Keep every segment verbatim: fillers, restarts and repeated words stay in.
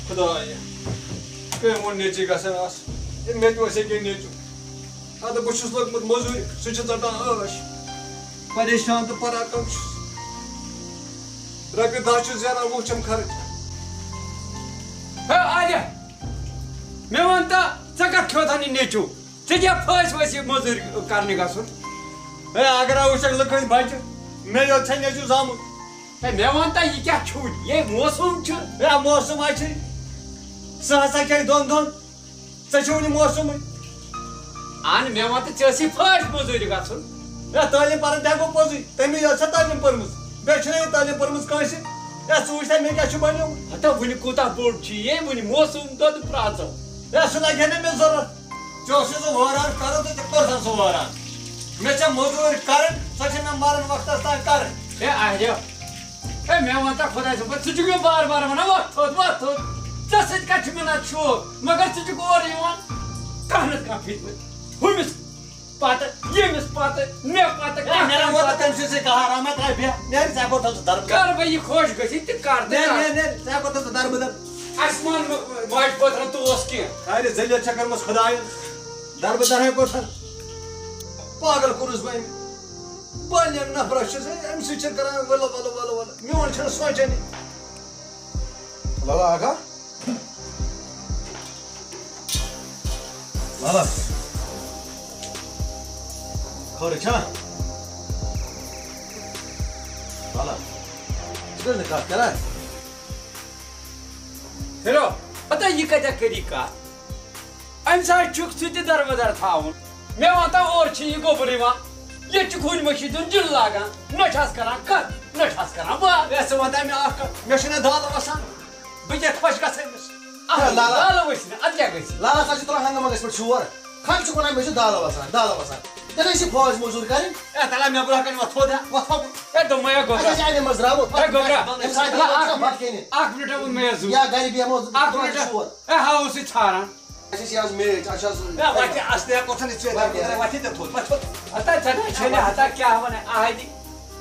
خدایا، کٔمۍ ووٚن نیٚچی گژھن آسٕنۍ؟ ہے، مےٚ تہِ اوس ییٚکیٛاہ نیٚچوٗ۔ اَدٕ بہٕ چھُس لوٚگمُت مٔزوٗرِ، سُہ چھُ ژَٹان عٲش۔ پریشان تہٕ پراکم چھُس۔ رۄپیہِ دَہ چھُس زینان، وُہ چھَم خرٕچ۔ ہے عارف، مےٚ وَن تہٕ، ژےٚ کَتھ کھیوٚتھ یہِ نیٚچوٗ؟ ژےٚ کیٛاہ پھٲسۍ وٲسۍ یہِ مٔزوٗرۍ کرنہِ گژھُن؟ ہے، اگر ہا وٕچھکھ لُکہٕ ہٕنٛدۍ بَچہٕ، مےٚ یوت چھےٚ نیٚچوٗ زامُت۔ ہے، مےٚ وَن تہٕ، یہِ کیٛاہ چھُے؟ یے موسم چھُ۔ ہے، موسم ہا چھُے۔ سُہ ہسا کھیٚیہِ دۄن دۄہن۔ ژےٚ چھُے وُنہِ موسمٕے۔ اَہن، مےٚ وَن تہٕ، ژےٚ ٲسی پھٲسۍ مٔزوٗرِ گژھُن۔ ہے، تعلیٖم پَرٕنۍ تہِ ہا گوٚو پوٚزُے۔ تَمی یٲژ چھےٚ تعلیٖم پٔرمٕژ۔ بیٚیہِ چھُنہ یہِ تعلیٖم پٔرمٕژ کٲنٛسہِ۔ ہے، ژٕ وٕچھ تہ، مےٚ کیٛاہ چھُ بنیومُت۔ ہتا، وُنہِ کوٗتاہ بوٚڑ چھُ یے؟ وُنہِ موسم دۄدٕ پرٛاژو۔ ہے، سُہ لگہِ ہا نہٕ مےٚ ضروٗرت۔ ژےٚ اوسُے سُہ وٲران کران تہٕ ژےٚ کوٚرتھن سُہ وٲران۔ مےٚ چھےٚ مٔزوٗرۍ کرٕنۍ، سۄ چھےٚ مےٚ مرن وقتس تام کرٕنۍ۔ ہے آریا، ہے مےٚ وَن تہٕ خۄداے سُنٛد پٲٹھۍ، ژٕ چھُکھ مےٚ بار بار وَنان، وۄتھ تھوٚد، وۄتھ تھوٚد۔ ژےٚ سۭتۍ کَتہِ چھُ مےٚ نہ شوق؟ مگر ژٕ چھُکھ اورٕ یِوان، کانٛہہ نَتہٕ کانٛہہ فِتنہٕ۔ ہُمِس پَتہٕ، ییٚمِس پَتہٕ، مےٚ پَتہٕ، ہے، کانٛہہ مےٚ نہ تَمہِ ووت پَتہٕ۔ تٔمۍ سٕے سۭتۍ قہر، احمد، ہے، بیٚہہ، نیرِ، ژےٚ کوٚرتھن سُہ دربہٕ۔ کر وۄنۍ یہِ خۄش گٔژھی تہٕ کر تہٕ نیرِ، کر۔ نیرِ، نیرِ، ژےٚ کوٚرتھن سُہ دربہٕ در۔ اَسہِ مان ماجہِ پٲترَن توس کینٛہہ۔ اَرے، ذٔلیل چھےٚ کٔرمٕژ خۄدایَن، دربہٕ در ہے کوٚرتھن۔ پاگل کوٚرُس بہٕ أمۍ۔ بہٕ نٮ۪ن نفرس چھُس، أمۍ سۭتۍ چھِ کران ولہٕ ولہٕ ولہٕ ولہٕ۔ میون چھُنہٕ سونٛچانٕے۔ لالا آغا۔ لالا۔ خٲرٕے چھا؟ لالا۔ ژٕ کیٛازِ نہٕ کتھ کران؟ ہیرو، پتہ یہِ کتہِ کٔری کتھ؟ أمِس آسہِ چھُکھ ژٕ تہِ دربٕدر تھاوُن۔ مےٚ وَن تہٕ، اورٕ چھِ یہِ گوٚبُر یِوان۔ ییٚتہِ چھُ کُنہِ مٔشیٖد دیُن جِل لاگان۔ نہ چھَس کران کَتھ، نہ چھَس کران باتھ۔ ہے، ژٕ وَن تہٕ مےٚ اَکھ کَتھ، مےٚ چھُنہ دالہٕ وَسان۔ بہٕ کیٛاہ خۄش گژھٕ أمِس؟ اَہَن، ہے، لالا۔ دالہٕ ؤسۍ نہٕ، اَدٕ کیٛاہ گژھِ؟ لالا، سا چھِ تُلان ہنٛگہٕ منٛگَس پٮ۪ٹھ شور۔ خلق چھِ وَنان، مےٚ چھُ دالہٕ وَسان، دالہٕ وَسان۔ تیٚلہِ ٲسۍ یہِ فوج موٚزوٗرۍ کَرٕنۍ۔ ہے، تَلہ مےٚ برونٛہہ کَنہِ وۄتھ تھوٚد ہا، وۄتھ ہا۔ ہے، دوٚپمَے ہا گوٚبرا۔ اَسہِ ٲسۍ اَمہِ منٛز درٛامُت۔ ہے، گوٚبرا۔ أمِس آسہِ تَلہ اَکھ بَتہٕ کھیٚنہِ۔ اَکھ مِنٹ ووٚن مےٚ یَزُو۔ یا گَرِ بیٚہمو، اَکھ تُلان مِنٹ۔ شور۔ ہے، ہاوُس چھِ ژھاران۔ اَسہِ چھِ آز میچ، اَسہِ چھِ آز ہے، وۄنۍ کیٛاہ اَصلی ہا کوٚتھَن یہِ ژیر وۄنۍ کیٛاہ؟ وۄتھِ تہِ تھوٚد، وۄتھ تھوٚد۔ ہتا ژےٚ چھےٚ نہٕ ہتا کیٛاہ وَنان، آہدِ۔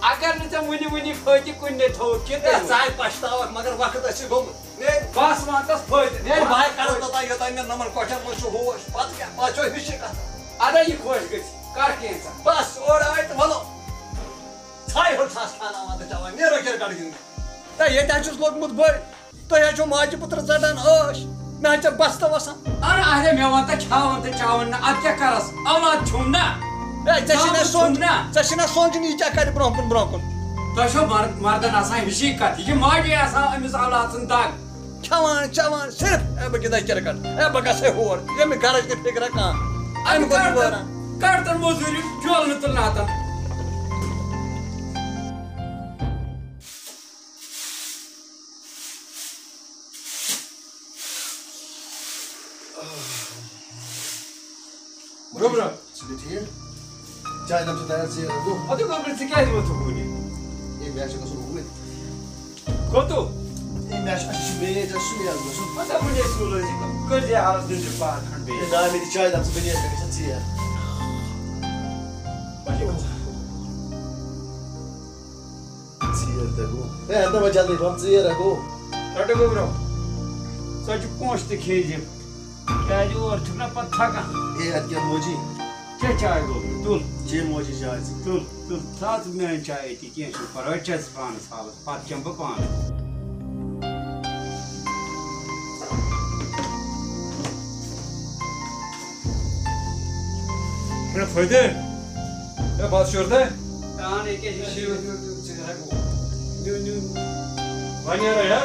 اگر نہٕ ژےٚ وٕنہِ وٕنہِ فٲیدٕ کُنہِ نے تھوٚوُتھ کینٛہہ، ہے، تیٚلہِ ژاے پَشتاوَکھ، مگر وقت ٲسِو گوٚمُت۔ ہے، بَس وَن تَس فٲیدٕ۔ ہے، بہٕ ہا کَرٕ توٚتام، یوٚتام مےٚ نَمَن کۄٹھٮ۪ن منٛز چھُ ہوش۔ پَتہٕ کیٛاہ؟ پَتہٕ چھو ہِشی کَتھ۔ اَدٕ یہِ خۄش گٔژھِ، کَر کینٛژھا۔ بَس، اورٕ آے تہٕ وَلو۔ ژھاے ہُنٛد ساس کھاناوان تہٕ چٮ۪وان، نیرو کِرکَٹ گِنٛدنہِ۔ ہے، ییٚتہِ حظ چھُس لوٚگمُت بٔلۍ۔ تُہۍ حظ چھِو ماجہِ پُترٕ ژَٹان عٲش، مےٚ حظ چھےٚ بستہٕ وَسان۔ اَرٕ اَہرے، مےٚ وَن تہٕ، کھاوَن تہٕ چاوَن نہٕ، اَدٕ کیٛاہ کَرَس؟ اولاد چھُم نا۔ ہے، ژےٚ چھِنہ زامُت چھُم سونٛچ-، نا۔ ژےٚ چھِنہ سونٛچُن یہِ کیٛاہ کَرِ برٛونٛہہ کُن، برٛونٛہہ کُن۔ تۄہہِ چھو مرد-، مردَن آسان ہِشی کَتھ، یہِ چھِ ماجے آسان أمِس اولاد سٕنٛز دَگ۔ کھٮ۪وان، چٮ۪وان، صرف، ہے، بہٕ گِنٛدٕ ہا کِرکَٹ، ہے، بہٕ گژھٕ ہا ہور، ییٚمہِ گَرَچ نہٕ فِکرا کانٛہہ۔ اَدٕ اَمہِ کَر گوٚو تہٕ، وٲران۔ کَر تہٕ موٚزوٗرۍ، جولہٕ تہٕ ناتَن۔ گوٚبرا۔ ژٕ گٔے ٹھیٖک؟ چاے دام چھِ تیار، ژیر گوٚو۔ اَدٕ گوٚبرا، ژٕ کیٛازِ ووتھُکھ وُنہِ؟ ہے، مےٚ چھُ گژھُن اوٗرۍ۔ کوٚتُو؟ ہے، مےٚ چھُ، اَسہِ چھُ میچ، اَسہِ چھُ سُلہِ حظ گژھُن۔ اَدٕ وُنہِ ٲسۍ سُلہِ حظ، یہِ کٔرۍ زِ حالَس دٔنٛدِر پَہَر کھنٛڈ بیٚیہِ۔ ہے، نا، مےٚ دِ چاے دام، ژٕ بَنیٚکھ، مےٚ گژھِ ژیر۔ وۄنۍ کیٛاہ گوٚو؟ ژیر تہِ گوٚو۔ ہے، اَدٕ وۄنۍ جلدی پَہَم، ژیر ہا گوٚو۔ رَٹہٕ گوٚبرو، ژٕ چھُکھ پونٛسہٕ تہِ کھیٚیہِ زِ۔ کیٛازِ اورٕ چھُکھ نہ پَتہٕ تھَکان؟ ہے، اَدٕ کیٛاہ موجی؟ چےٚ چاے گوٚبرو، تُل۔ چے موجی چاے ژٕ۔ تُل، تُل، تھاو ژٕ میٛٲنۍ چاے أتی، کینٛہہ چھُنہٕ پَرواے، چےٚ ژٕ پانَس حالَس، پَتہٕ چٮ۪مہٕ بہٕ پانَے۔ ہے، فٲیدٕ؟ ہے، بَس شُر تہٕ؟ اَہَن، ییٚکیٛاہ چھُ شُر۔ نیوٗ، نیوٗ۔ وۄنۍ نیرو، ہا؟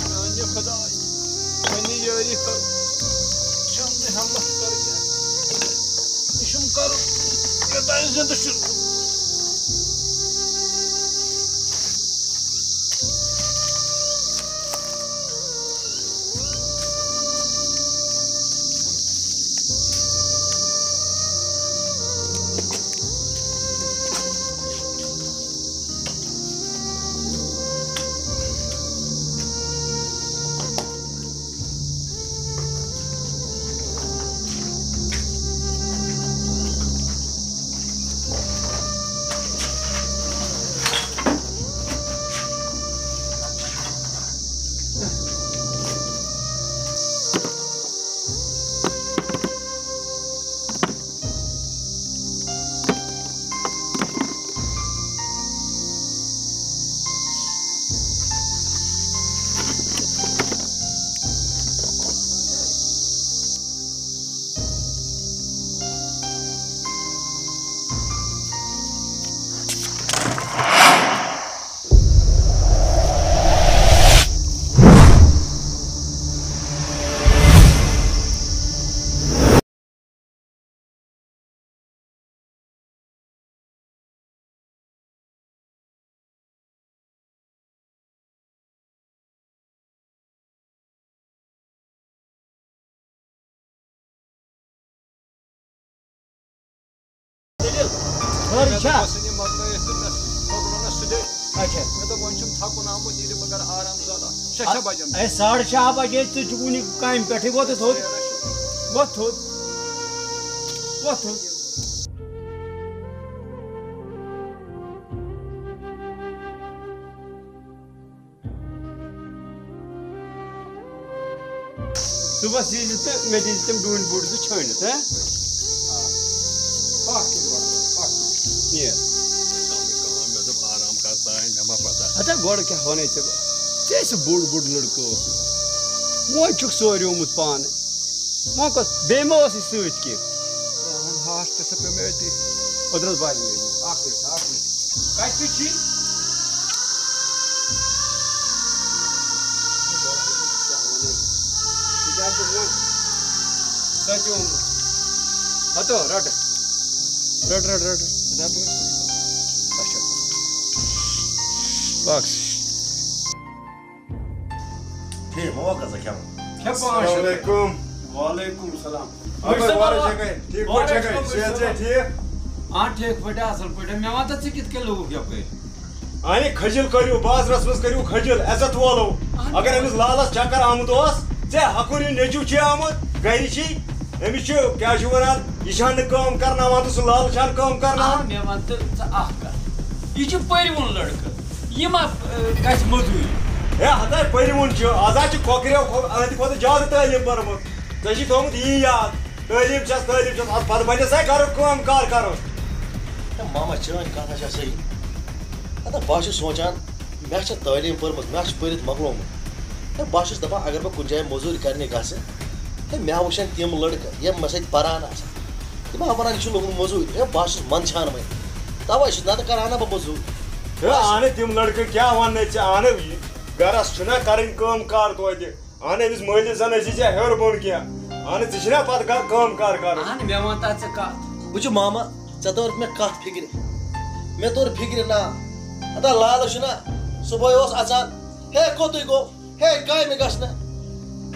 میانہِ خدایہِ، پننہِ یٲری کر، شملہِ ہمت کر کیٛاہ، یہِ چھُم کرُن، یوٚتام زِندٕ چھُس۔ خٲرٕے چھا؟ مےٚ دوٚپ، بہٕ ژھٕنہٕ یہِ مۄکلٲیِتھ تہٕ مےٚ مۄکلو نہ سُہ دے۔ اچھا۔ مےٚ دوٚپ، وۄنۍ چھُم تھَکُن آمُت، ییٚلہِ بہٕ کَرٕ آرام زیادٕ۔ شےٚ، شےٚ بَجَن۔ اے، ساڑٕ شےٚ بَجے، ژٕ چھُکھ وُنہِ کامہِ پٮ۪ٹھٕے ووتُس تھوٚد۔ وۄتھ تھوٚد۔ وۄتھ تھوٚد۔ صُبحس ییٖزِ تہٕ مےٚ دِیٖزِ تِم ڈوٗنۍ بوٗٹۍ زٕ چھٲنِتھ، ہہ؟ آ۔ پَکھ کِنۍ وَنان، پَکھ کِنۍ۔ نیر۔ کَمٕے کٲم، مےٚ دوٚپ آرام کر تانۍ، مےٚ ما پَتہ۔ ہتا گۄڈٕ کیٛاہ وَنے ژےٚ بہٕ؟ ژےٚ سُہ بوٚڑ بوٚڑ لٔڑکہٕ اوسُکھ۔ وۄنۍ چھُکھ سٲریومُت پانہٕ۔ وۄنۍ کۄس، بیٚیہِ ما اوس یہِ سۭتۍ کینٛہہ؟ اَہَن، ہاش تہِ سا پیوٚو مےٚ أتی۔ اوٚدرَس باسہِ مےٚ أتی۔ اَکھ مِنٹ، اَکھ مِنٹ۔ کَتہِ چھُ یہِ؟ کیٛاہ وَنَے؟ یہِ کیٛاہ چھُ وۄنۍ؟ سَتیومُت۔ ہَتو، رَٹ۔ رَٹ، رَٹ، رَٹ۔ رَٹ وۄنۍ۔ اچھا۔ باکس۔ ٹھیٖک، موقع ژٕ کھٮ۪وان۔ کھےٚ پانٛژھ شےٚ۔ السلام علیکم۔ وعلیکم السلام۔ آ، بھائی، وارٕ چھےٚ کَتہِ؟ ٹھیٖک پٲٹھۍ چھےٚ کَتہِ؟ صحت چھےٚ ٹھیٖک؟ آ، ٹھیٖک پٲٹھۍ، اَصٕل پٲٹھۍ۔ مےٚ وَن تہٕ، ژٕ کِتھ کٔنۍ لوٚگُکھ یَپٲرۍ؟ اَہَنہِ کھٔجِل کٔرِو، بازرَس منٛز کٔرِو کھٔجِل، عزت وولو۔ اَہَن۔ اگر أمِس لالَس چکر آمُت اوس، ژےٚ ہَکُر یہِ نیٚچوٗ چھُے آمُت، گَرِ چھُے، أمِس چھُ، کیٛاہ چھُ وَنان، یہِ چھا نہٕ کٲم کَرناوان تہٕ سُہ لال چھا نہٕ کٲم کَرناوان؟ آ، مےٚ وَن تہٕ ژٕ اَکھ کَتھ، یہِ چھُ پٔرۍوُن لٔڑکہٕ۔ یہِ ما، ٲ، گژھِ مٔزوٗرۍ؟ ہے، ہتاے پٔرۍوُن چھُ، از حظ چھُ کۄکرٮ۪و کھۄ-، أہنٛدِ کھۄتہٕ زیادٕ تعلیٖم پٔرمٕژ۔ ژےٚ چھُے تھوٚومُت یی یاد، تعلیٖم چھَس، تعلیٖم چھَس، از پتہٕ بنہِ سا گرُک کٲم کار کرُن۔ ہے ماما، چٲنۍ کتھ ہا چھےٚ صحیح۔ ہتا بہٕ ہا چھُس سونٛچان، مےٚ چھےٚ تعلیٖم پٔرمٕژ، مےٚ چھُ پٔرِتھ مۄکلومُت۔ ہے بہٕ ہا چھُس دپان، اگر بہٕ کُنہِ جایہِ مٔزوٗرۍ کرنہِ گژھٕ، ہے مےٚ ہا وٕچھن تِم لڑکہٕ، یِم مےٚ سۭتۍ پران آسن۔ تِم ہا ونان، یہِ چھُ لوٚگمُت مٔزوٗرۍ۔ ہے بہٕ ہا چھُس منٛدچھان وۄنۍ۔ توے چھُس، نتہٕ کرٕ ہا نہ بہٕ مٔزوٗرۍ۔ ہے، اہنہٕ تِم لڑکہٕ کیٛاہ وننے ژےٚ؟ اہنہٕ گرس چھُنہ کرٕنۍ کٲم کار توتہِ؟ اہنہٕ أمِس مٲلِس زن ٲسی ژےٚ ہیوٚر بوٚن کینٛہہ۔ اہنہٕ ژےٚ چھِنہ پتہٕ گرٕ کٲم کار کرٕنۍ؟ اہن، مےٚ وَن تہٕ ژٕ کتھ۔ وٕچھِو ماما، ژےٚ توٚرُتھ مےٚ کتھ فکرِ۔ مےٚ توٚر فکرِ نا۔ ہتا لالہٕ چھُنہ، صُبحٲے اوس اژان، ہے کوٚتُے گوٚو؟ ہے، کامہِ گژھنہٕ۔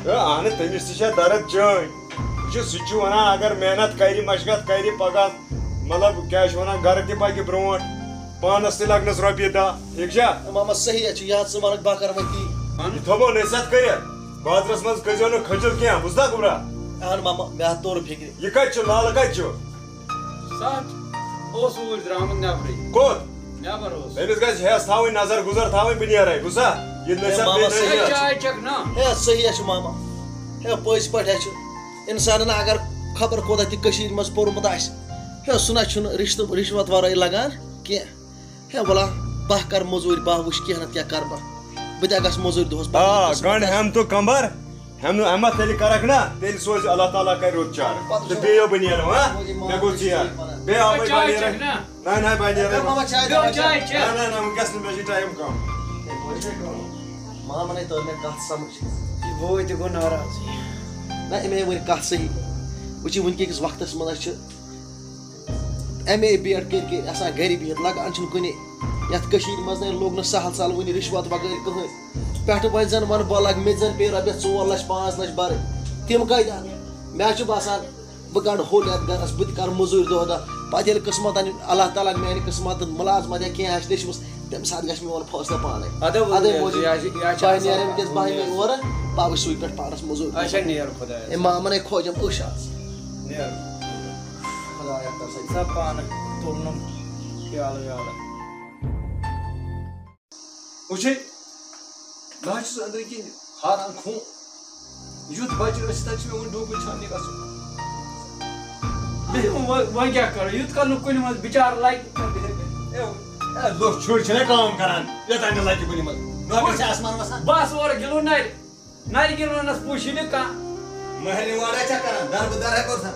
ہے، اہنہٕ، تٔمِس تہِ چھےٚ درد چٲنۍ۔ وٕچھِو، سُہ تہِ چھُ وَنان، اگر محنت کَرِ، مشقت کَرِ، پَگاہ، مطلب، کیٛاہ چھِ وَنان، گَرٕ تہِ پَکہِ برونٛٹھ، پانَس تہِ لَگنَس رۄپیہِ دَہ، ٹھیٖک چھا؟ ماما، صحیح ہا چھُ، یہِ حظ ژٕ وَنَکھ، بہٕ کَرٕ وۄنۍ تی۔ یہِ تھوٚمو نصیحت کٔرِتھ، بازرَس منٛز کٔرۍزیو نہٕ کھٔجِل کینٛہہ، بوٗزتھا گوٚبرا؟ اَہَن ماما، مےٚ حظ توٚر فِکرِ۔ یہِ کَتہِ چھُ، لالہٕ کَتہِ چھُ؟ سُہ حظ اوس اوٗرۍ درٛامُت نٮ۪برٕے۔ کوٚت؟ نٮ۪بر اوس۔ أمِس گژھِ ہٮ۪س تھاوٕنۍ، نظر گُزر تھاوٕنۍ، بہٕ نیرے، بوٗزتھا؟ یہِ ہے، نصیحت ماما، بیٚیہِ صحیح نصیحت۔ ہے، چاے چکھ نا۔ ہے، صحیح ہا چھُ ماما۔ ہے، پٔزۍ پٲٹھۍ ہا چھُ۔ اِنسانن اگر خبر کوٗتاہ تہِ کٔشیٖرِ منٛز پوٚرمُت آسہِ، ہے، سُہ نہ چھُنہٕ رِشتہٕ، رِشوت ورٲے لگان کینٛہہ۔ ہے، وَلا، بہٕ کَرٕ مٔزوٗرۍ، بہٕ وٕچھِ کینٛہہ نَتہٕ کینٛہہ کَرٕ بہٕ۔ بہٕ تہِ گژھٕ مٔزوٗرۍ دۄہَس، بہٕ آ، کَرٕ کینٛہہ۔ گنٛڈ ہٮ۪مہٕ تہٕ کمبر، ہٮ۪مہٕ، ہٮ۪مہٕ تیٚلہِ کَرَکھ نا، تیٚلہِ سوزِ اللہ تعالیٰ کَرِ رُت چارٕ۔ پَتہٕ تہٕ وٕچھو۔ بیٚیہِ یو بہٕ نیرٕ، ہا؟ وۄنۍ یہِ مےٚ گوٚو ماما ژیر۔ چھِ وَنان۔ بیٚیہِ آو وۄنۍ چاے بہٕ نیرٕ۔ چکھ نا۔ نہ، نہ، بہٕ نیرٕ۔ بیٚیہِ ماما چاے نہ، دِوان نہ، چھا؟ نہ، وٕنکیٚس نہٕ، مےٚ چھُ ٹایم کَم۔ ہے، وۄنۍ چھا کٲم؟ مامَن ہے تٔر مےٚ کَتھ سَمٕجھ۔ یہِ بوے تہِ گوٚو ناراضٕے۔ نہ، أمۍ ہے ؤنۍ کَتھ صحیح۔ وٕچھ، یہِ وٕنکہِ کِس وقتَس منٛز چھِ ایم اے بی ایڈ کٔرۍ کٔرۍ آسان گرِ بِہِتھ، لگان چھُنہٕ کُنے۔ یَتھ کٔشیٖرِ منٛز نے لوٚگ نہٕ سہل سہل وُنہِ رِشوت بغٲر کٕہٕنۍ۔ پٮ۪ٹھٕ وۄنۍ زَن وَنہٕ بہٕ، لَگہِ مےٚ تہِ زَن پیٚیہِ رۄپیَس ژور لَچھ پانٛژھ لَچھ بَرٕنۍ۔ تِم کَتہِ اَنہٕ؟ مےٚ حظ چھُ باسان، بہٕ کَڑٕ ہوٚل یَتھ گَرَس، بہٕ تہِ کَرٕ مٔزوٗرۍ دۄہ دۄہ۔ پَتہٕ ییٚلہِ قٕسمَت اَنہِ، اللہ تعالیٰ ہَن میٛانہِ قٕسمَتَن مُلازمت یا کینٛہہ آسہِ لیٚچھمٕژ، تَمہِ ساتہٕ گژھِ میون فٲصلہٕ پانَے۔ اَدٕ وۄنۍ اَدَے یہِ موجوٗب، یہِ آسہِ، یہِ آسہِ بہٕ آسان نیرٕ وٕنکیٚس باہ مِنٹ اورٕ، بہٕ آسہٕ سُے پٮ۪ٹھ پانَس مٔزوٗرۍ۔ اچھا، نیر خۄدایَس۔ اے ماما نے کھوجم أچھ آز۔ نیر۔ خۄدایا کسم۔ سا پانہٕ تُلنُم پیالہٕ ویالہٕ۔ وٕچھے، بہٕ حظ چھُس أنٛدرٕ کِنۍ ہاران خوٗن۔ یُتھ بَچہٕ ٲسِتھ تَتہِ چھُ مےٚ وُنہِ ڈوٗنۍ کُلۍ چھاننہِ گژھُن۔ بیٚیہِ وۄنۍ، وۄنۍ کیٛاہ کَرو؟ یُتھ کال نہٕ کُنہِ منٛز بِچارٕ لَگہِ، تَتہِ بیٚہہِ مےٚ۔ اے، اے، لُکھ شُرۍ چھِنہ کٲم کَران، یوٚتام نہٕ لَگہِ کُنہِ منٛز۔ نۄقُل چھِ آسمان وَسان۔ بَس اورٕ گِلوٗ نَرِ۔ نَرِ گِلوٗنَس پُش یی نہٕ کانٛہہ۔ مہرنہِ وارا چھا کَران؟ دَربہٕ دَر ہٮ۪کو سا؟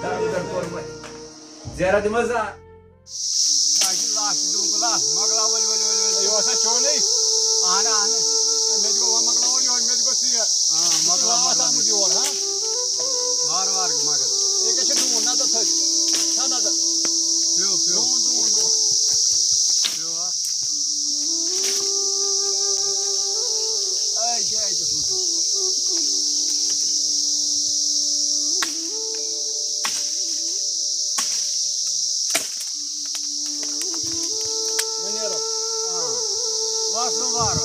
دَربہٕ دَر کوٚر وۄنۍ۔ زیرہ دِمہٕ زٕ۔ یہِ حظ چھُ لاسٹ ڈوٗنۍ کُل اکھ۔ مۄکلاو ؤلۍ، ؤلۍ، ؤلۍ، ؤلۍ۔ یہِ اوسا چونٕے؟ اہن، اہن۔ اے، مےٚ تہِ گوٚو، وۄنۍ مۄکلاوو یِہوٚے، مےٚ تہِ گوٚو ژیر۔ آ، مۄکلاو، ژٕ ترٛاو مۄکلاو۔ اَتھ منٛز یور، ہا؟ وارٕ وارٕ مگر۔ یہِ کیٛاہ چھِ ڈوٗن؟ نظر تھٲوِو۔ تھاو نظر۔ پیوٚو، پیوٚو۔ ڈوٗن، ڈوٗن، ڈوٗن۔ پیوٚو، ہا؟ اے، کیٛاہ اَتہِ اوس وٕچھُن؟ وَسلَم وارٕ وارٕ۔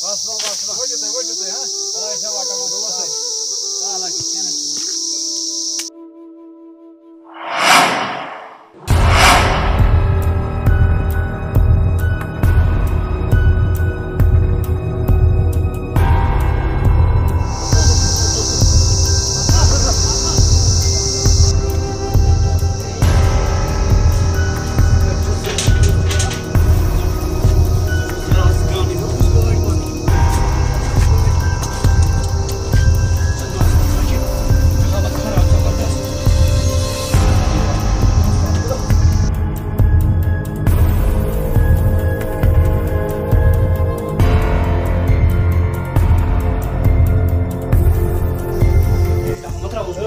وَسلَم، وَسلَم۔ ؤٹِو تُہۍ، ؤٹِو تُہۍ، ہا؟ خۄداے چھا وَٹان، وَسلَم۔ وَسلَم۔ آ، لَگ کینٛہہ نہ چھُنہٕ۔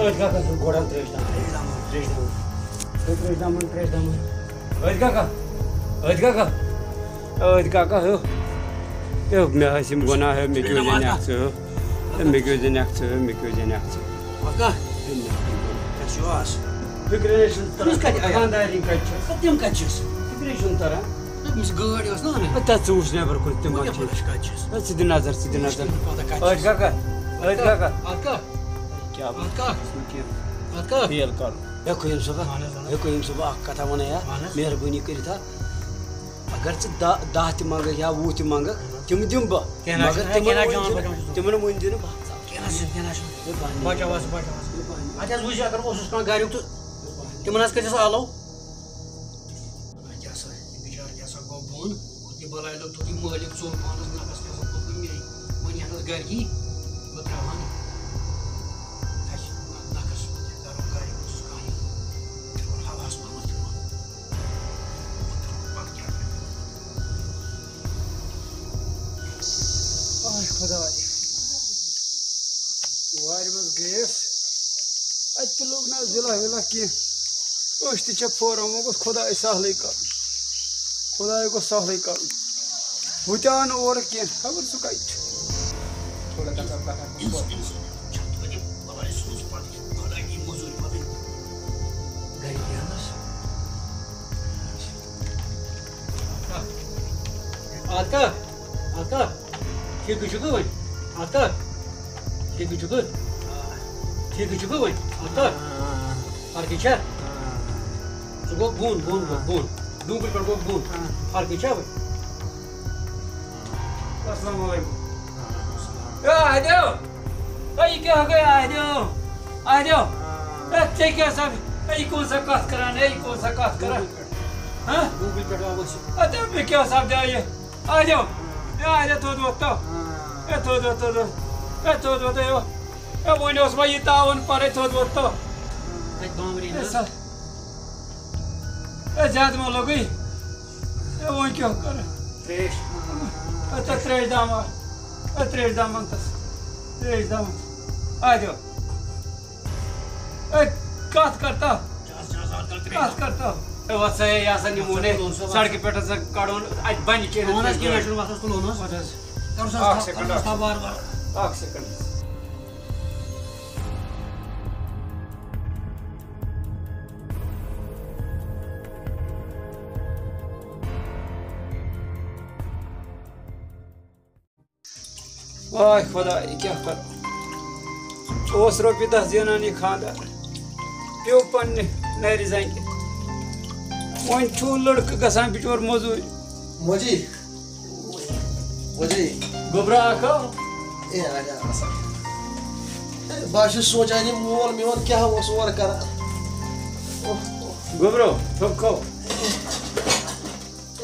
أتھۍ کاکَس چھُ گۄڈَن ترٛیش دامُت، ترٛیش دامُت، ترٛیش دامُت۔ أتھۍ کاکا، أتھۍ کاکا، أتھۍ کاکا، ہیو۔ ہیو، مےٚ ٲسۍ یِم گۄناہ، ہیو، مےٚ کیٛاہ زَنہِ اَکھ ژٕ، ہیو۔ ہے، مےٚ کیٛاہ زَنہِ اَکھ ژٕ، ہیو، مےٚ کیٛاہ زَنہِ اَکھ ژٕ۔ اَکا، ہے، مےٚ کیٛاہ زَنہِ۔ کیٛاہ چھُ آز؟ فِکرِ چھُنہٕ تَران۔ أمِس کَتہِ آیہِ؟ خانٛدارِنۍ کَتہِ چھَس؟ تہٕ تِم کَتہِ چھِس؟ فِکرِ چھُنہٕ تَران۔ أمِس گٲڑۍ ٲس نا اَنٕنۍ۔ ہے، تَتھ ژٕ وٕچھ نٮ۪بَر کُن، تِم وۄنۍ کَتہِ کیٛاہ چھِ؟ پَتہ کَتہِ چھِس؟ ہے، ژٕ دِ نظر، ژٕ دِ نظر۔ پَتہ کَتہِ أتھۍ چھِس؟ کاکا، أتھۍ کاکا۔ اَکا۔ کیٛاہ اَتھ کَتھ؟ کیٚنٛہہ۔ اَتھ کَتھ؟ فیل کَرُن۔ ہے قیوٗم صٲبا، اَہَن حظ، اَہَن حظ۔ ہے قیوٗم صٲبا، اَکھ کَتھا وَنَے یا، اَہَن حظ۔ مہربٲنی کٔرِتھ ہا، اگر ژٕ دَہ، دَہ تہِ منٛگَکھ یا وُہ تہِ منٛگَکھ، تِم دِمہٕ بہٕ۔ کینٛہہ نہ حظ مگر چھُنہٕ، تِمَن کینٛہہ نہ حظ مٔنۍ چھُنہٕ، دِنہٕ، بہٕ ہَژاو۔ کینٛہہ نہ حظ چھُنہٕ، کینٛہہ نہ حظ چھُنہٕ۔ ہے بَنہِ۔ بَچاو حظ، بَچاو حظ۔ ہے بَنہِ۔ اَتہِ حظ وٕچھ، اگر اوسُس کانٛہہ گَریُک تہٕ ہے بَنہِ۔ تِمَن حظ کٔرۍزٮ۪س آلو۔ وۄنۍ کیٛاہ سا، یہِ بِچارٕ کیٛاہ سا گوٚو بۄن؟ یہِ بَلاے لوٚگ توٚت یہِ مٲلِک ژوٚل پانَس نَفَس کیٛاہ سا کوٚرمُت مے؟ وۄنۍ یَتھ ٲس گَرِکی، بہٕ ترٛاوہَن اَسہِ نَکھَس منٛز، یہِ کَرو گَرِ اوسُس کانٛہہ یہِ، یہِ چھُ وَنان ہَوہَس منٛز تہِ وَنان۔ بہٕ ترٛاوٕ پَتہٕ کیٛاہ کَرٕ؟ آے خۄداے۔ وارِ منٛز گٔیَس، اَتہِ تہِ لوٚگ نہٕ ضلع وِلع کینٛہہ۔ أسۍ تہِ چھِ فورم، وۄنۍ گوٚژھ خۄداے سہلٕے کَرُن۔ خۄداے گوٚژھ سہلٕے کَرُن۔ ہُہ تہِ آو نہٕ اورٕ کینٛہہ، خبر سُہ کَتہِ چھُ۔ تھوڑا کَژا کَتھا کُن سوچ۔ آدکا، آدکا۔ ٹھیٖکٕے چھُکھٕ وۄنۍ؟ اَتھ کَتھ؟ ٹھیٖکٕے چھُکھٕ؟ ٹھیٖکٕے چھُکھٕ وۄنۍ؟ اَتھ کَتھ؟ فرقٕے چھا؟ سُہ گوٚو بۄن، بۄن گوٚو بۄن۔ ڈوٗنٛگرِ پٮ۪ٹھ گوٚو بۄن۔ فرقٕے چھا وۄنۍ؟ السلام علیکم۔ اے آہدیو! اے، یہِ کیٛاہ گٔے آہدیو؟ آہدیو! اے، ژےٚ کیٛاہ سا، اے، یہِ کون سا کَتھ کَران؟ اے، یہِ کون سا کَتھ کَران؟ ہاں؟ ڈوٗنٛگرِ پٮ۪ٹھ آو ؤسِتھ۔ اے، تہٕ مےٚ کیٛاہ سَپدیٛاو یہِ؟ آ، دِیو۔ اے، آ، دِ، تھوٚد ووٚتھ تو۔ اے، تھوٚد ووٚتھ، تھوٚد ووٚتھ۔ اے، تھوٚد ووٚتھ، اے، یو۔ اے، وۄنۍ اوس وۄنۍ یہِ تاوُن پَرٕے، تھوٚد ووٚتھ تو۔ اَتہِ بانٛبرِ اے، نہ۔ سا۔ اے، زیادٕ ما لوٚگُے؟ اے، وۄنۍ کیٛاہ کَرٕ؟ ترٛیش۔ اے، تہٕ ترٛیش داما۔ اے، ترٛیش دامَن تَس۔ ترٛیش دامَن۔ آ، دِیو۔ اے، کَتھ کَرتا؟ کَتھ کَرتا؟ اے، وَتھ سا، ہے، یہِ ہسا نِمون ہے سڑکہِ پٮ۪ٹھ ہسا کَڑون، اَتہِ بَنہِ کینٛہہ نَتہٕ کینٛہہ۔ وَتھ حظ۔ کَرُن سا اَکھ تھپھ، سیکنڈ، کَرُن سا اَکھ تھپھ وارٕ وارٕ۔ اَکھ سیکنڈ۔ واے خۄدا، یہِ کیٛاہ کَرو؟ اوس رۄپیہِ دَہ زینان یہِ خانٛدار، پیوٚو پنٛنہِ نَرِ زَنٛگہِ۔ وۄنۍ چھُ لٔڑکہٕ گژھان بِچور مٔزوٗرۍ۔ مجی، مجی۔ گوٚبرا اَکھ ہا۔ اے، اَدٕ ہا، اَصٕل۔ اے، بہٕ حظ چھُس سونٛچان، یہِ مول میون کیٛاہ اوس اورٕ کَران۔ اوہ، اوہ۔ گوٚبرو، تھوٚپ کھو۔ ہے،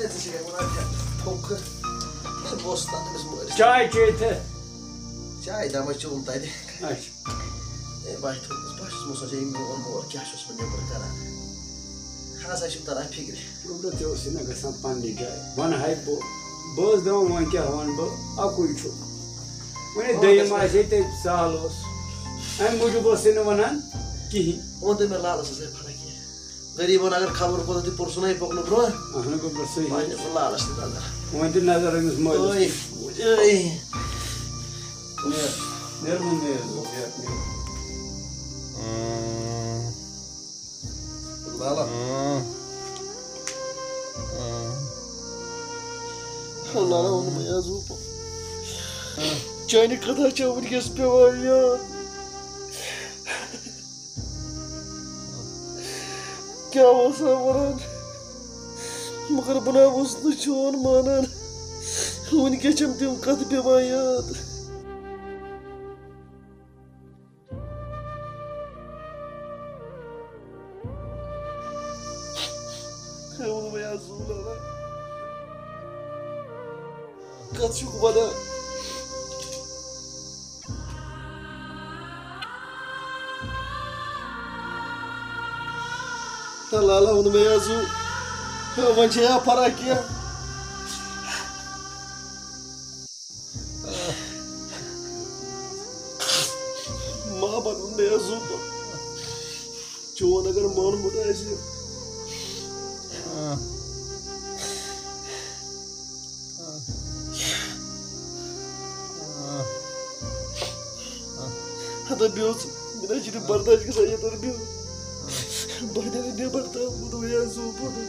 ژٕ چھُکھ وَنان کیٛاہ؟ تھوٚکھ۔ ہے، بہٕ اوسُس تَتھ أمِس مٲلِس۔ چاے چیٚیہِ تہٕ۔ چاے دَمَے چوٚم تَتہِ۔ اچھا۔ ہے، بہٕ ہا چھُس، بہٕ ہا چھُس مےٚ سونٛچان، یہِ میون مول کیٛاہ چھُس بہٕ نٮ۪بر کَران؟ ہسا چھُم تَران فِکرِ۔ گوٚبرا، ژےٚ اوسُے نہ گژھان پنٛنہِ جایہِ۔ وَنہٕ ہاے بہٕ، بہٕ اوسُس دَپان، وۄنۍ کیٛاہ وَنہٕ بہٕ؟ اَکُے چھُ۔ وۄنۍ ییٚلہِ دوٚیِم آسہِ ہے، تیٚلہِ سہل اوس۔ اَمہِ موٗجوٗب اوسُے نہٕ وَنان کِہیٖنۍ۔ ووٚن تٔمۍ مےٚ، لالَس ٲس ہے فرق کینٛہہ۔ غریٖبَن اگر خبر کوٗتاہ تہِ پوٚرسُن ہے پوٚکنہٕ برونٛہہ، اہن گوٚبرا، صحیح۔ پَتہٕ دِمہٕ لالَس تہِ نظر۔ وۄنۍ دِ نظر أمِس مٲلِس۔ اوے، اوے۔ نیر، نیر وۄنۍ، نیر، نیر، نیر۔ لالا۔ لالا ووٚن مےٚ حظ اوٗپا۔ چانہِ کتھا چھےٚ وٕنکیٚس پٮ۪وان یاد۔ کیٛاہ اوس سا ونان؟ مگر بہٕ نہ اوسُس نہٕ چون مانان۔ وٕنکیٚس چھم تِم کتھٕ پٮ۪وان یاد۔ ہے، ووٚن مےٚ یَس زوٗ لالا۔ کَتھ چھُکھ وَنان؟ ہے لالا، ووٚن مےٚ یَس زوٗ۔ ہے، وۄنۍ چھےٚ یا فرق کینٛہہ؟ محبت ووٚن مےٚ یَس زوٗ۔ چون اگر مونمُت آسہِ۔ ہتا بیوٚژ، مےٚ نہ چھُنہٕ برداش گژھان یَتَن بیوٚژ۔ بہٕ نیرٕ نٮ۪بر تام، بہٕ دوٚپ، ہے زوٗ پَنُن۔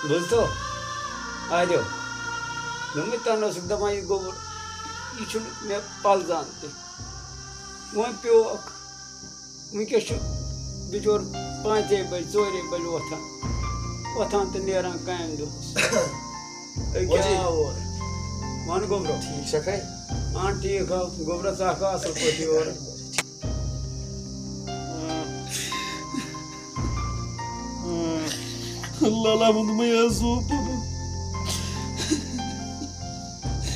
بوٗزتھو؟ آدیو، دوٚپمَے تَنہٕ اوسُکھ دَپان، یہِ گوٚبُر، یہِ چھُنہٕ مےٚ پَلزان تہِ۔ وۄنۍ پیوٚو اَکھ۔ وٕنکیٚس چھُ بِچور پانٛژے بجہِ، ژورے بجہِ وۄتھان، وۄتھان تہٕ نیران کامہِ دۄہَس۔ أکیٛاہ وۄنۍ آو اورٕ۔ وَن گوٚبرو۔ ٹھیٖک چھَکھَے؟ اَہَن، ٹھیٖک ہا۔ گوٚبرا، ژٕ آکھا اَصٕل پٲٹھۍ یورٕ؟ لالا ووٚن مےٚ یَس زوٗ پَنُن۔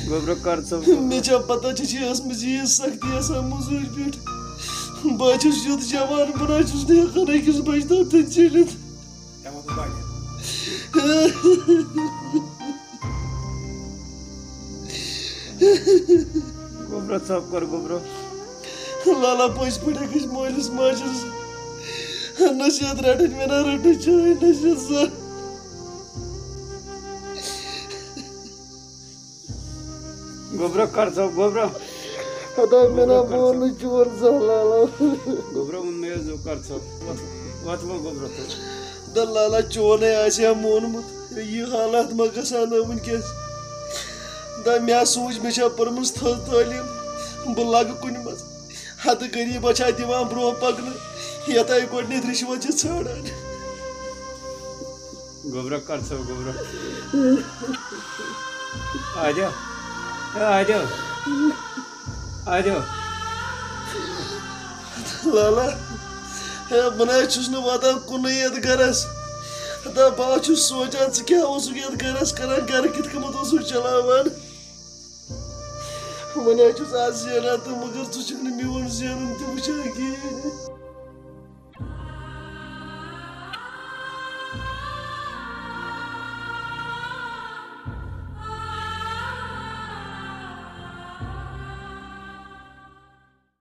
گوٚبرا، کر ژٕ۔ مےٚ چھا پتہ، ژےٚ چھے ٲسمٕژ ییٖژ سختی آسان موٚزوٗرۍ پٮ۪ٹھ۔ بہٕ ہا چھُس یُتھ جوان، بہٕ نہ چھُس نہٕ ہٮ۪کان أکِس بچہٕ دۄن ترٛٮ۪ن ژھٕنِتھ۔ گوٚبرا، ژۄپ کر، گوٚبرا۔ لالا، پٔزۍ پٲٹھۍ ہیٚکہِ أسۍ مٲلِس ماجہِ ہٕنٛز نصیحت رٹٕنۍ، مےٚ نہ رٔٹٕنۍ چٲنۍ نصیحت زانٛہہ۔ گوٚبرا، کر ژۄپ، گوٚبرا۔ خدا، مےٚ نہ مون نہٕ چون زانٛہہ، لالا۔ گوٚبرا، ووٚن مےٚ حظ، کر ژۄپ۔ وۄتھ، وۄتھ وۄنۍ، گوٚبرا، ژٕ۔ دَ لالا، چونَے آسہِ ہا مونمُت، یہِ حالات ما گژھِ ہا نہٕ وٕنکیٚس۔ دَ مےٚ سوٗنٛچ، مےٚ چھا پٔرمٕژ تھٔز تعلیٖم، بہٕ لگہٕ کُنہِ منٛز۔ ہتہٕ غریٖبس چھا دِوان برٛونٛہہ پکنہٕ، یتھے گۄڈٕنیتھ رِشوت چھِ ژھانڈان۔ گوٚبرا، کر ژٕ، گوٚبرا۔ آدیو، اے آدیو، آدیو۔ لالا، ہے، بہٕ نہ حظ چھُس نہٕ واتان کُنُے یتھ گرس۔ ہتا، بہٕ حظ چھُس سونٛچان، ژٕ کیٛاہ اوسُکھ یتھ گرس کران، گرٕ کِتھ کٔنۍ اوسُکھ چلاوان؟ وۄنۍ حظ چھُس از زینان تہٕ مگر ژٕ چھُکھ نہٕ میون زینُن تہِ وٕچھان کِہیٖنۍ۔